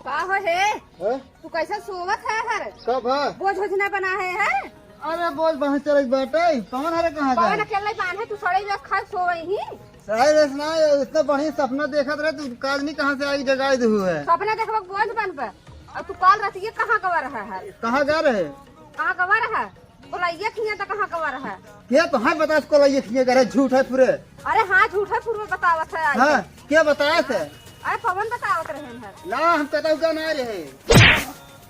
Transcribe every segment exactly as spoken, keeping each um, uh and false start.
का हो हे? हैं? तू कैसे सोवत है हर? कब है? बोझ ओझ ना बना है, है? अरे बोझ बांधे चले बाटे, पवन हरे कहाँ पवन गए? अकेले बांधे, तू सड़े में खा सोवई ही। सारे रेस ना, इतना बढ़िया सपना देखत रहे, तू काज नहीं कहाँ से आई जगाई दे हुए। सपना देखबा बोझ बनबा। और तू काल रात ये कहाँ गवा रहा है? कहाँ गा रहे? कहाँ गवा रहा? कोलैया खिया त कहाँ गवा रहा? के तो है बता, कोलैया खिया करे, झूठ है पूरे। अरे हाँ, झूठ है पूरे बतावत है आज। हाँ, के बताया थे? अरे पवन बतावत रहे हैं। ना, हम कतहु का ना रहे।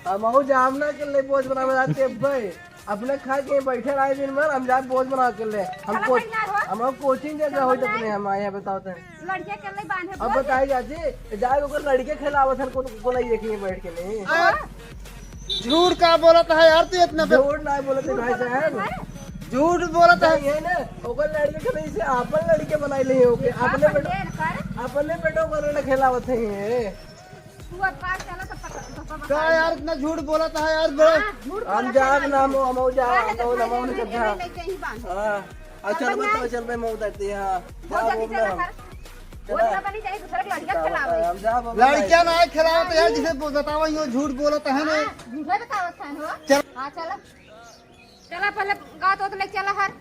हमहू जाम ना के ले बोझ बनावे जाते भाई। अपने खा के बैठे रहे दिन भर, हम जाए बोझ बना के ले। हम चला कोच-, भाई ना हो। हम कोचिंग जैसा चला होते भाई। अपने, हम आए हैं बताओ तो। लड़के के ले बांधे अब बोझ। बताई चाची, जाए ओकर लड़के खेलावत हन, को, कोलैया खिया बैठ के नहीं। आ, झूठ का बोलत है यार तू इतना बे- झूठ ना बोलत है भाई साहब। झूठ बोलत है। नहीं है ना, ओकर लड़के के नहीं से अपन लड़के बनाई ले ओके, अपने हाँ, बेटो, ढेर कर। अपने बेटो को लड़का खेलावत है ये। तू अब बात चला तो पकड़, तो पकड़। का यार इतना झूठ बोलत है यार बे? हाँ, झूठ हम बोलत है जाब ना। ना, हम, हम जाब, काहे हम, तो हम, हम, भाई हम, नहीं, नहीं, नहीं, नहीं, बांध। हाँ। अच्छा, चल चल बे, बे, मऊ उतरती है, हाँ। वो जा, जल्दी वो चला ना। कर। वो चला। इतना बनी जाए, दूसरे के लड़कियाँ चला, खिलावे। हम जा, बबा, लड़कियाँ भाई। ना खिलावे तो यार, जिसे बो-, बतावा, यो झूठ बोलत है ना। हाँ, झूठे बतावत है हो। चल। हाँ, चला। चला, पहले गात होत ले चला हर।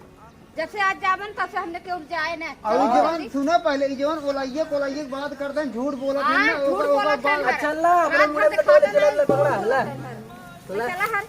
जब से आज जावन, तब से हमने केहू जाए ना। और ई हाँ। जवन, सुना पहले, ई जवन ओलाइये, कोलाइये के बात करते हैं, झूठ बोलत है हाँ, ना, झूठ ओकर, ओकर बोलत है बात। ना। चला, अपने हाँ, मुड़े तो पे खा टोले लेना चला है। ले पकड़ा, ला। ला। चला हर।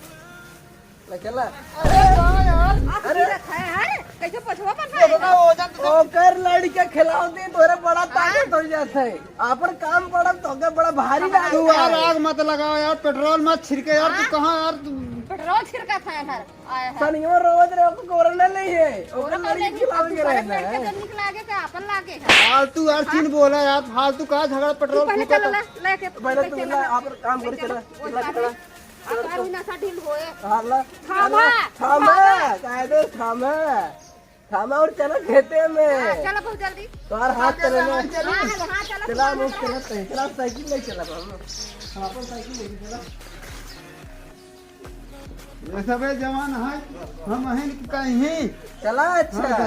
ले चला। अरे वाह यार। आप अरे। भी रखा है, हैं? कैसे पछवा पर ये है? बताओ, वजन तो ओकर लड़के खिलाओ दे, तोरे बड़ा हाँ। ताकत हो जात है। आपन काम पड़त तो के बड़ा भारी हाँ, लागत तू यार है। आग मत लगाओ यार, पेट्रोल मत छिड़के यार, तू हाँ? कहाँ यार तू? पेट्रोल छिड़का था यार, आया है। सनियो रोवत रहे, ओकर कोरोना नहीं है। ओकर कोरोना लड़के नहीं, खिलाओ तू के सारे रहना लड़के है। जन निकला के का आपन लागे है? फालतू यार हाँ? चीन बोला यार, फालतू का झगड़ा तू पेट्रोल पहले फूका चल था। ला, लेके पहले लेके तू चल ला, ला। आपन काम करे, ले चला, चला, वो चला, सारे चला। अब अभी नशा ढील होए। हाँ, ला। थामा, थामा, थामा। कायदे थामा। थामा और चला खेते में। हाँ, चला बहुत जल्दी। तोहार हाथ चले ना। हाँ, हाँ, चला, चला, चला, हम चला। चलत हैं। चला, साइकिल ले चला हम। हाँ, अपन साइकिल ले चला। ये सबे जवान है, हम अहिन कहीं। चला, अच्छा। हाँ, चला।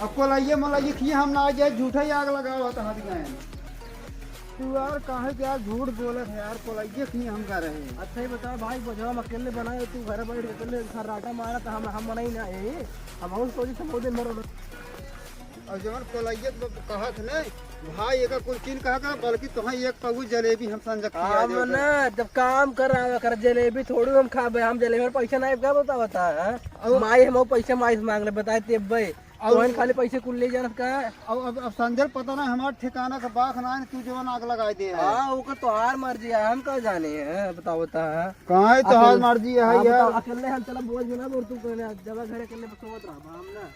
अब कोलाइये मोलाइये खिए हम ना जाए, झूठा ही आग लगावत हाथ गए। तू यार काहे के यार झूठ बोलत है यार, कोलाइये खिए हम का रहे। अच्छा ही बता भाई, बोझवा हम अकेले बनाए, तू घर बैठ के अकेले खर्राटा मारा त हम, हम मनाई ना ए। हम और सोची समझ दिन भर। और जवन कोलाइये ब-, कहत ने भाई, एका कुल चीन कहा कर, बल्कि तोहे एक पगु जलेबी हम संजक खिया हम देबे। ना, जब काम कर रहा कर जलेबी थोड़ी हम खाबे, हम जलेबी में पैसा ना आइब का बता, बता, हाँ? और माई हम पैसा माई से मांग ले, बताए ते भाई। और तोहन खाली पैसे कुल ले जानत का? अब, अब, अब संजय पता ना हमार ठिकाना का बाख ना है, तू जवन आग लगाए दे है। हाँ, ओकर तोहार मर्जी है, हम का जाने हैं, बताओ बता। कहाँ है तोहार अकेले मर्जी है हाँ, यार? बताओ, अकेले हम चला बोझ में ना बोल, तू कहने जगह घरे अकेले सोवत रहा, हम ना।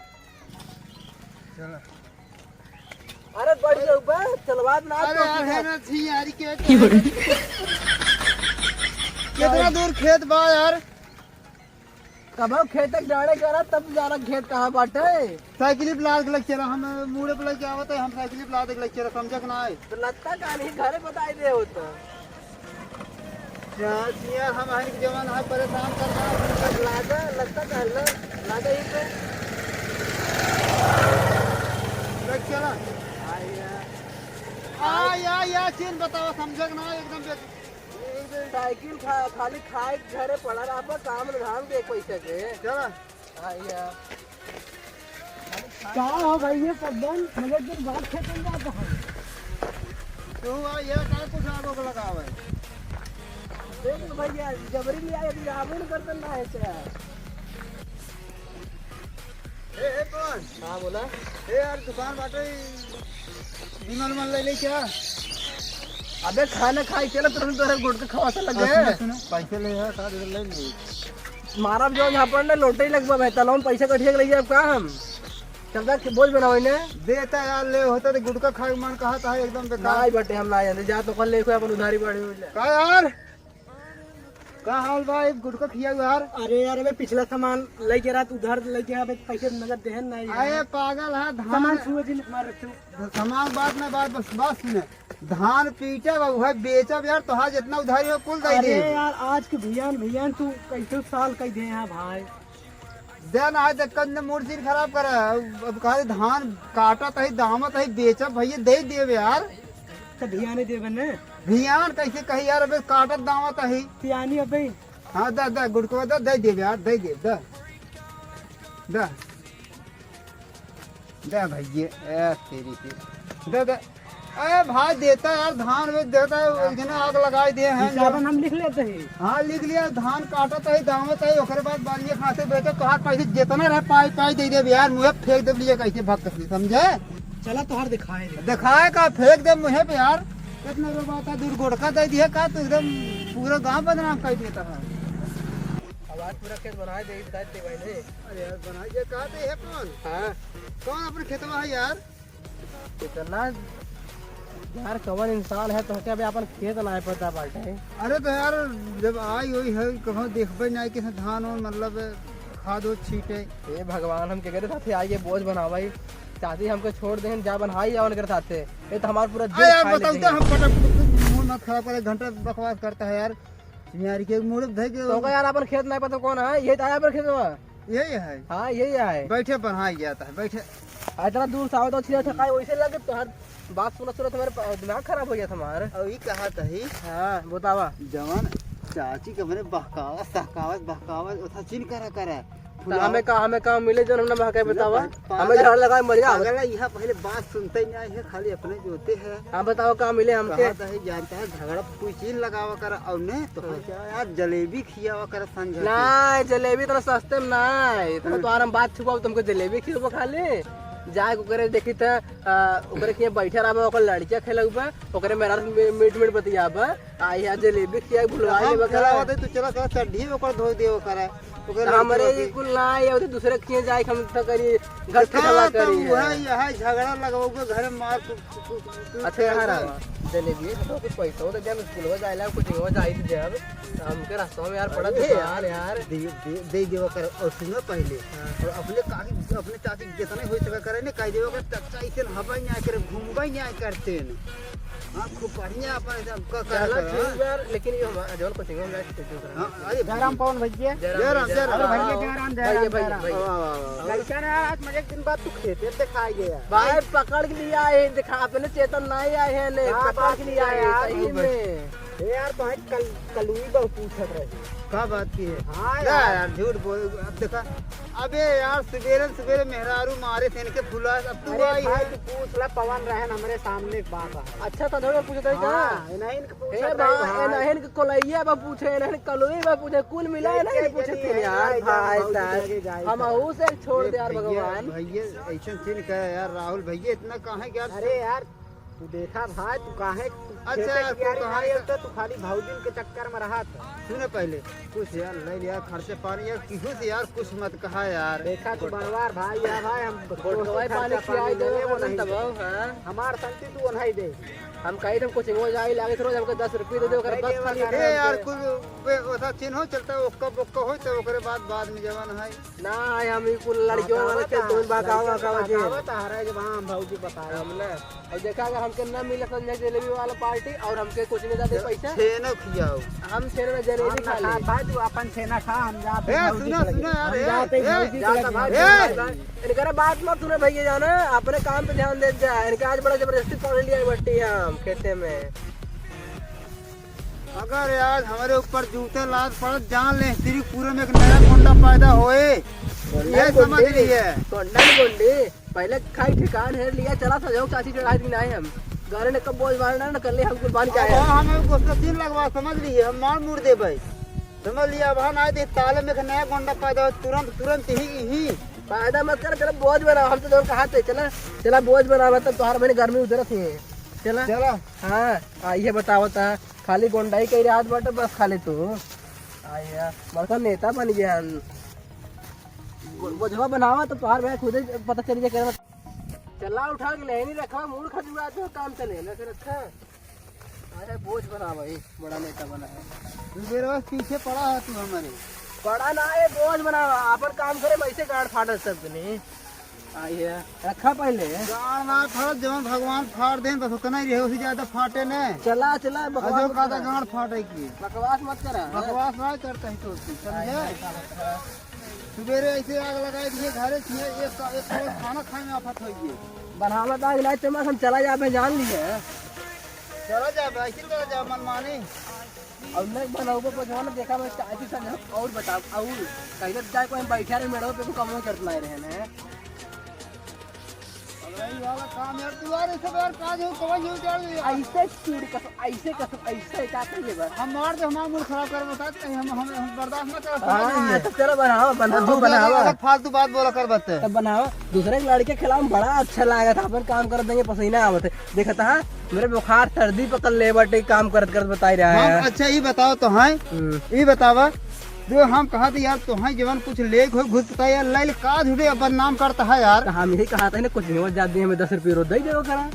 चला। अरे बैठ जाओ बे, चलवा ना अरे तो यार, फिर है ना छी यार, के कितना दूर खेत बा यार। कबो खेत के डाँड़े करा, तब जाना खेत कहाँ बाटे। साइकिल पे लाद के लेके चला, हम मूड़े पे लेके आवत है, हम साइकिल पे लाद के लेके चला, समझे कि ना है? तो लत्ता का नहीं, घरे बताई दे हो तो। यार, यार, हम हर एक जवान है, परेशान कर रहा है। लादा, लत्ता का हल्ला, लादा ही पे। लेके चला। आ यार। आ यार, यार, चीन बतावा, समझे कि ना, एकदम बे- साइकिल खा-, खाली खाए के घरे पड़ा रहा, काम धाम दे पैसे के। चला। हाँ, ये। का हो भाई, ये सब बन, मगर दिन बात खत्म बात है। तू आ, ये का कुछ आगो को लगावे? देख भैया, जबरी ले आए, अभी आवे न करतन ना है क्या? ए, ए, पवन। हाँ, बोला। ए, यार, दुकान बाटे, ई विमल मन ले ले क्या? अबे, खाना खाई, चला, तुरंत तोरा गुटखा खवा से लगे। सुनो, सुनो, पैसे ले यार, साथ ले ले। मारा जो झापड़ ने लोटे ही लगवा भाई, तलवा में पैसा कटिया के ले जाब का हम? चलता कि बोझ बनावे ने? देता यार, ले होता तो गुटखा खाए मन कहा था एकदम बेकार। नाई बटे हम ना जाने, जा तो कल ले कोई अपन उधारी बाड़ी हो जाए। का यार? का हाल बा? एक गुटखा खिया यार। अरे यार, अबे पिछला सामान लेके रात उधार लेके, अबे पैसे नगद देहन नहीं यार। अरे पागल है, धान सामान छुए जिन मार तू। सामान बात ना बात, बस बात सुने। धान पीटब, वह बेचब यार, तोहार जितना उधारी हो कुल दे अरे दे। यार, आज के भियान, भियान तू कैसे साल कह दे हैं भाई? दे ना, आज तक कंद मूड सीन खराब करा। अब, अब कहा धान काटत है, दावत है, बेचब भैया, दे देब यार। तो भियाने देबे ने। भियान कैसे कही यार, अबे काटत दावत है। सियानी अबे। हाँ, दे, दे, गुड़कवा दे, दे देब यार, दे देब, दे। दे। दे भैया, ए तेरी के। दे, दे। ए भाई, देता यार, धान में देता है, हाँ। ओइसने आग लगाई दे हैं। हिसाबन हम लिख लेते हैं। हाँ, लिख लिया, धान काटत है, दावत है, ओकरे बाद बालिए खाते बेटे, तोहार पैसे जितना रहे, पाई, पाई दे देब यार, मुँहे फेंक देब लिए कैसे भक्त से, समझे? चला, तोहार दिखाए दे। दिखाए का, फेंक देब मुँहे पे यार। कितना रो बात है, दूर गोड़का दे दिए का, तो एकदम पूरा गांव बदनाम कर देता है। अब आज पूरा खेत बनाए दे, बताए दे भाई ने। अरे यार, बनाए दे, कहा थे, है कौन? हाँ। कौन अपन खेतवा है यार? इतना यार, कवन इंसान है, तोहके अबे अपन खेत नाय पता बाटे। अरे तो यार, जब आई हुई है, कहो देखबे नाय कि धान वान, मतलब, खाद उद छीटे। हे भगवान, हम केकरे साथे आई, ये बोझ बनावाई। चाची हमके छोड़ देहन, जा बनाई जा उनके साथे। ये तो हमार पूरा अरे जेल यार, खाए बताओ लेते तो हैं। हम पटक, मुंह मत खराब करे, घंटा बकवास करता है यार। यार के मूड़ धइ के तो का यार, अपन खेत नाय पता कौन है, ये तो है अपन खेतवा। यही है। हाँ, यही है। बैठे पर, हाँ, ये आता है, बैठे। आ, इतना दूर से आवत हो, छिया छकाई वैसे लगे, तोहार बात सुनत सुनत हमारे प-, दिमाग खराब हो गया था हमार। और ये कहा तही। हाँ, बतावा। जवान चाची के मने बहकावत, सहकावत, बहकावत, ओथा चिन करा करा। तो फुलावत। हमें का, हमें का मिले जो हमने बहकाए, सुनो, बतावा। पा-, हमें पागल, झाड़ लगाए मर जा। पागल है, यहाँ पहले बात सुनते ही नहीं है, खाली अपने जोते हैं। हाँ, बताओ का मिले हमके। कहा तही जानता है, झगड़ा कोई चीज लगावा करा, और नहीं तो हाँ। क्या यार, जलेबी खियावा कर संग के। ना, जलेबी इतना सस्ते में ना, इतना हाँ। तो आराम बात छुपाओ, तुमको जलेबी खियाबो खाली। जाए ओकरे देखी त, आ, ओकरे के बैठे रहबे, ओकर लड़किया खेलबे, ओकरे मेरा मी-, मीठ मीठ बतियाबे, आ यहाँ जलेबी खिया भुलवा हम लेबे खेलावा करा। दे, तू चला, चला, चड्ढी में ओकर धो दे ओकरा। ओकरे तो लड़की हमरे होती। ये कुल ना, ये होते दूसरे के जाए, हम तो करी, घर देखा खिलावा तो करी वह है। यहाँ झगड़ा लगवाओगे, घर में मार कुछ अच्छा, यहाँ रहा। जलेबी है, तो कुछ पैसा हो तो जब स्कूल में जाए ला, कुछ हो जाए तो जब, तो हमके रास्ता में यार पड़ा अरे दुकान यार, यार। दे, दे, दे देवा कर, और सुनो पहले, हाँ। और अपने काकी, अपने चाची के जितने हो सका करे ने, कह देवा कर, "चाचा, इसे हवाई नहीं करे, घूमवाई नहीं करते हैं।" हाँ, खूब बढ़िया अपन एकदम क-, कर चला करो, ठीक हाँ। यार, लेकिन ये हमारा जौन कोचिंग में मैच खेलते हैं। हाँ, अरे जयराम पवन भैया। जयराम, जयराम, जयराम। अरे भैया, हाँ, जयराम, भैया, जयराम, भैया, जयराम। भैया। वाह, वाह, वाह, वाह। कैसन है यार, आज मजे के दिन बाद तू खेते दिखाई गया। भाई, पकड़ के लिया है, दिखा, अपने चेतन नहीं आए हैं, ने, हाँ, पकड़ बात के लिया है यार, सही में। ए यार, तो आज कल, कलुई बहू पूछत रही। का बात की है? हाँ ना यार। यार, झूठ बोल, अब देखा, अबे यार, सुबेरे सुबेरे मेहरारू मारे थे इनके फुला, अब तू अरे आई भाई, है। तू पूछ ला, पवन रहन हमरे सामने एक बात है। अच्छा, तो झगड़ा पूछत रही का? हाँ, इन्हें इनके पूछत ए रही बा-, भाई। इन्हें इनके कोलैया बा पूछे, इन्हें कलुई बा पूछे, कुल मिला एक इन्हें एक पूछे जनी थे है, यार, भाई, भाई बहुत साहब। जगह जाए हम थे। अहू से छोड़ ए दे यार भैया, भगवान। भैया, ऐसन सीन का है यार, राहुल भैया, इतना काहे क्या अरे यार, तू देखा भाई, तू काहे, तू अच्छा, खेते की तू तैयारी कहाँ नहीं से होता, तू खाली भौजिन के चक्कर में रहा था। सुने पहले, कुछ यार ले लिया खर्चे पानी यार, किसी से यार कुछ मत कहा यार। देखा तू बड़वार भाई है भाई, हम गोटवा पानी खर्चा खियाई पानी देवे देवे को नहीं तब दे। हाँ। हमार संती तू नहीं दे। हम कही तुम कोचिंग में जाए लागे रोज हमको दस रुपये दे दे, ओकर हाँ, बस दे खाली दे। ए यार, कुछ वे ओसा चिन्हो चलता है, ओक्का बोक्का होई तो ओकरे बाद, बाद में जवान है। ना, हम ई कुल लड़कियों वाला बतावा खेल ता, तुम बहकावा, लड़कियों बहकावा के। बहकावा ता, हरे जब हम भौजी बताए। हम ना। और देखा, अगर हमके ना मिले संजय जलेबी वाला पार्टी और हमके कुछ नहीं दे पैसा, छेनो खियाओ। हम छेनो में जलेबी हम खा ना ले। खा, भाई, तू अपन छेना खा, हम जाते ए, भौजी सुनो, के लगे। सुनो यार, हम ए, जाते ए, भौजी के जाता लगे। भाई, ए। भाई, भाई। इनकरे बात मत सुनो भैया जाना, अपने काम पे ध्यान दे जा। इनके आज बड़ा जबरदस्ती पकड़ लिया बट्टी हम खेते में। अगर आज हमरे ऊपर जूते लात पड़त, जान ले, तेरी पूरे में एक नया गुंडा पैदा होए। गुंडा ये समझ गुंडी, लिए। गुंडा गुंडी, पहले खाई ठिकान हेर लिया, चला सजाओ चाची चढ़ाई दिन आए हम। गारे ने कब बोझ मारना न कर ले, हम कुर्बान अब जाए। हाँ, हमें गुस्सा सीन लगवा, समझ लिए, हम मार मुड़ दे भाई। समझ लिया, अब हम आए थे ताले में एक नया गुंडा पैदा हो, तुरंत, तुरंत ही, ही। पैदा मत कर, चला बोझ बनाओ, हम तो जौन कहा थे, चला, चला बोझ बनावा, तब तोहार बहन गर्मी उतरत है। चला। चला। हाँ, आ, ये बतावत है, खाली गुंडाई कई रात बाटे बस खाली तू। आ, ये बड़का नेता बन गया। बो-, बोझवा बनावा तो तोहार भाई खुदे पता चल जाए, करवा। चला उठा के लेनी रखा, मूड़ खजुआ तो काम चले, ना फिर अच्छा। अरे बोझ बनावा, ये बड़ा नेता बना है। तू मेरे पास पीछे पड़ा है तू हमारे। पड़ा ना, ये बोझ बनावा, अपन काम करे, वैसे गाड़ फाटत सब नहीं। आई है, रखा पहले। गाड़ ना फाड़, जवन भगवान फाड़ देन, बस उतना ही रहे, उससे ज्यादा फाटे ने। चला, चला, और बकवास जो मत कहता करा। गाड़ फाटे की। बकवास मत करा। बकवास ना करता ही तो, समझे? सुबेरे ऐसे आग लगाई दिए घरे, छिए एक, एक रोज खाना खाए में आफत होई है। बनावत आग लाए, चम्मच हम चला जाबे, जान लिए। चला जाबे, ऐसे चला जाबे, मनमानी। और नहीं बनाऊबो, पर जवन देखा मैं चाची संग और बताओ, और कहीं जाए कोई बैठा रहे, मेड़ो पे तो कमो करत लाए रहे हैं। अब रही वाला काम यार, तू यार, इसे यार, काज हो, कवन हो, चल यार। ऐसे चूड़ी कसम, ऐसे कसम, ऐसे का कर लेबा? हम मार दे, हमारा मूड खराब कर बता, कहीं हम, हम, हम बर्दाश्त ना कर सकते हाँ, हैं। तो चलो बनावा, बनावा, तू बनावा। अलग फालतू बात बोला कर बते। तब बनावा, दूसरे के लड़के के खिलाफ में बड़ा अच्छा लागत है, अपन काम कर देंगे, पसीना आवत है। देखत हा, मेरे बुखार सर्दी पकड़ ले बाटे, काम करत करत बताई रहा हम है। अच्छा, ई बताओ तो हैं, हम्म। ई बतावा, जो हम कहा थे यार, तो हैं जवन कुछ लेक हो घुस पता यार, लाइल का झूठे बदनाम करता है यार। तो हम यही कहा था ना, कुछ नहीं हो जाती, हमें दस रुपये रोज दे देगा करा।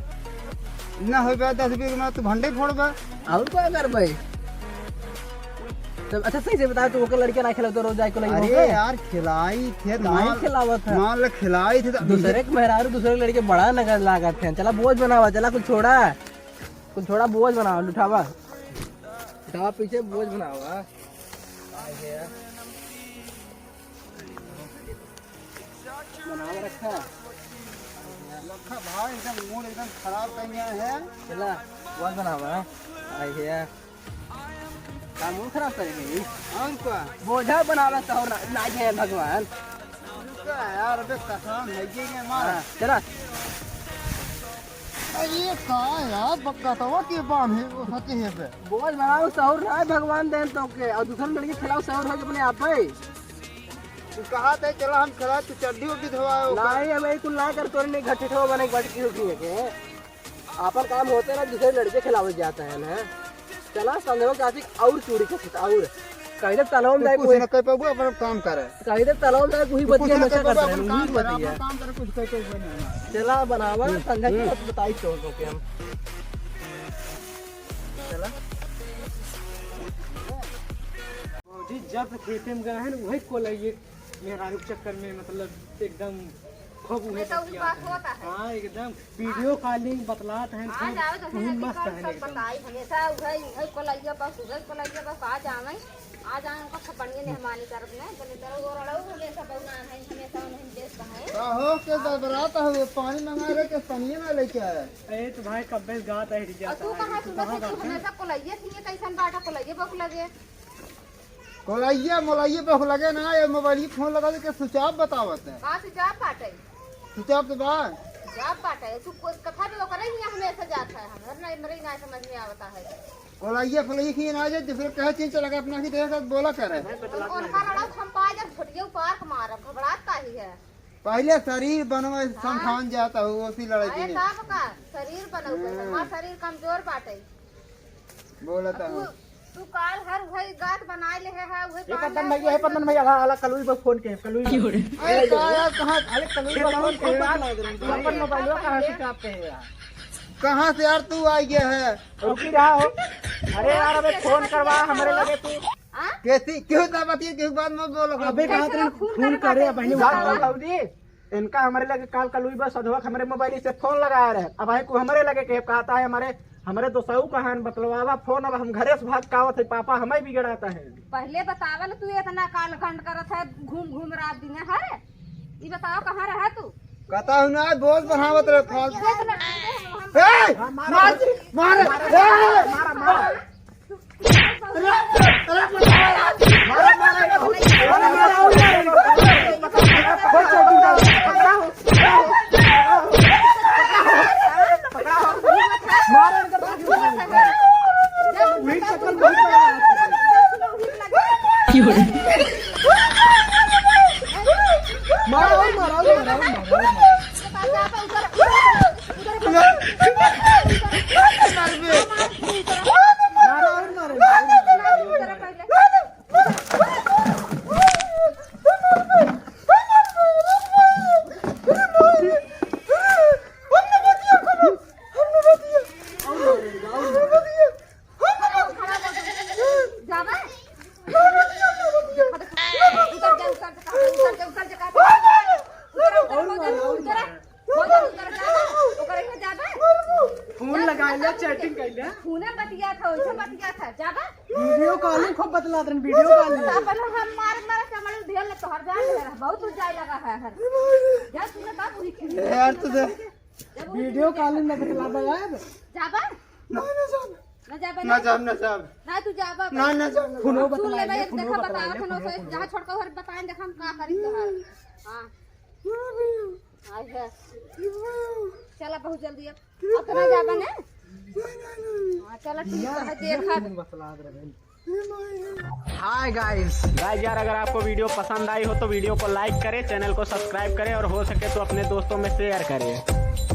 ना हो बा दस रुपये में तू भंडे फोड़ बा। और का कर भाई? तब अच्छा, सही से बता, तू ओकर लड़के ना खिलाओ तो रोज आए को लगी अरे होके? यार, खिलाई थे, काहे मान, खिलावत है? मान ले खिलाई थे तो दूसरे के मेहरारू, दूसरे के लड़के बड़ा नगद लागत है। चला बोझ बनावा, चला कुछ छोड़ा, कुछ छोड़ा बोझ बनावा, उठावा, उठावा पीछे बोझ बनावा। बनावा रखा। लखा भाई एकदम मूड एकदम खराब कर दिया है। चला बोझ बनावा। आई है। का मूड खराब करेगी? और का? बोझा बनावे तो ना, ना जे भगवान। रुका यार, अबे कसम है ये, ये मार। हाँ, चला। अरे ये का यार, बग्गा तो वो के बांध है, वो सके है बे। बोझ बनाओ, सहूर ना है भगवान देन तो के, और दूसरे लड़के खिलाओ, सहूर हो अपने आप पे। तू कहा था, चला हम खिला, तू चड्डी उड्डी धोआओ। नहीं, अब एक कुल ना कर, तोरे नहीं घटित हो, बने एक बार की होती है के। आपन काम होते ना, दूसरे लड़के खिलावे जाता है ना। चला, संदेहो चाची और चूड़ी के साथ और। कहीं तो तलवा में तू जाए कुछ कोई ना कर पाबू, अपन काम करे। कहीं तो तलवा में जाए कोई तू कुछ बतिया ना नशा कर पाबू, करता है, अपन वही काम करे, बतिया। अपन काम करे, कुछ कर पाबू नहीं। चला, बनावा, हम्म, संध्या की हम्म। बात बताई तो, तो के हम। चला। जी, जब खेते में गए हैं, वही कोलइये मेहरारू के चक्कर में, मतलब, एकदम खूब उहे ये तो बतियात बात हैं। होता है। हाँ, एकदम वीडियो कॉलिंग बतलात हैं, आ खूब जावे तो उहे है, मस्त कल हैं सब एकदम। बताई, हमेशा उहे, उहे कोलइया बस, उहे कोलइया बस, आ जावे, आ जावे, उनका खूब बढ़िया मेहमानी करब ना, चले तरह वो रड़ऊ हमेशा बउनान है, हमेशा उन्हें देश का है। का हो, के बरबरात हो, पानी मंगा रहे, के पानी ना लेके आया? अरे तो भाई, कब्बे से गात है, और तू कहाँ सुनत है कि हमेशा कोलइये थी, कैसन बाटा कोलइये बक लगे? कोलइया मोलइया पे लगे ना, ये मोबाइल की फोन लगा के switch off बतावत है। का switch off बाटे? Switch off तो बा। Switch off बाटे, तू को-, कथा भी ओकरे ही हमेशा जात है, हमर ना, हमरे ना समझ में आवता है। कोलइया फोलइया की ना जे, दूसरे कहे चीज चला के अपना की देख बोला करे। उन-, उनका लड़ाऊ हम पाए जब घोटिया पार के मारब, घबरात काहे है? पहले शरीर बनवे हाँ। संभाल जाता हो, उसी लड़ाई अरे में। तब का शरीर बनवे, हम्म। हमार शरीर कमजोर बाटे। बोलत तू, हूँ। तू काल हर वही गात बनाए ले है, है, वही हे पद्मन भैया, हे पद्मन भैया, हाँ, अलग कलुई बस फोन के, कलुई बस। अरे का यार, कहाँ? अरे कलुई बस फोन के, बात लग रही है। अपन मोबाइल कहाँ से चापते हैं यार? कहाँ से यार तू आ गया है? रुकी रहा हो। अरे यार, अबे फोन करवा हमरे लगे तू। हाँ? कैसी, क्यों दावत ये, क्यों बात मत बोलो? अबे कैसे कहाँ लोग फोन फोन करे, करे, बहनी बात बताओ। बताओ जी। इनका हमरे लगे काल कलुई बस अधवा हमरे मोबाइल से फोन लगाया रहे। अब आए को हमरे लगे के कहता है, हमरे, हमरे दोसऊ कहान बतलवावा फोन, अब हम घरे से भाग के आवत है, पापा हमें बिगड़ाता है। पहले बतावल तू इतना काल खंड करत है, घूम घूम रात दिन है। ई बताओ कहाँ रहा तू? कहता हूँ ना, बोझ बढ़ावत रहे फालतू। इतना ए! मार, मार, ए! मार, मार। चैटिंग कर ले। फोने बतिया था, वैसे बतिया था। जाबा? वीडियो कॉलिंग खूब बतला दन, वीडियो कॉलिंग। अपन हम मार मार कमल ढेर ले तोहर जान ले रहा। बहुत जाए लगा है हर। जा तूने का पूरी खेल। यार, तू दे। जब वो वीडियो कॉलिंग में बतला दे यार। जाबा? ना, ना जाब। ना जाबा ना ना? जाब, ना जाब। ना तू जाबा ना, भाई। ना जाब। फोनो सुन बतला ले ले, भाई, फोनो देखा बतला बताओ ले, थनो फोनो, से फोनो। जहाँ छोटका घर बताएं, देखा हम का करी तोहार। हाँ। आई है। चला बहुत जल्दी अब। अब तो ना जाबा ना? हाँ, चला ठीक है, देखा। फोन बतला दे रहे। हाय गाइस। गाइस यार, अगर आपको वीडियो पसंद आई हो तो वीडियो को लाइक करें, चैनल को सब्सक्राइब करें और हो सके तो अपने दोस्तों में शेयर करें।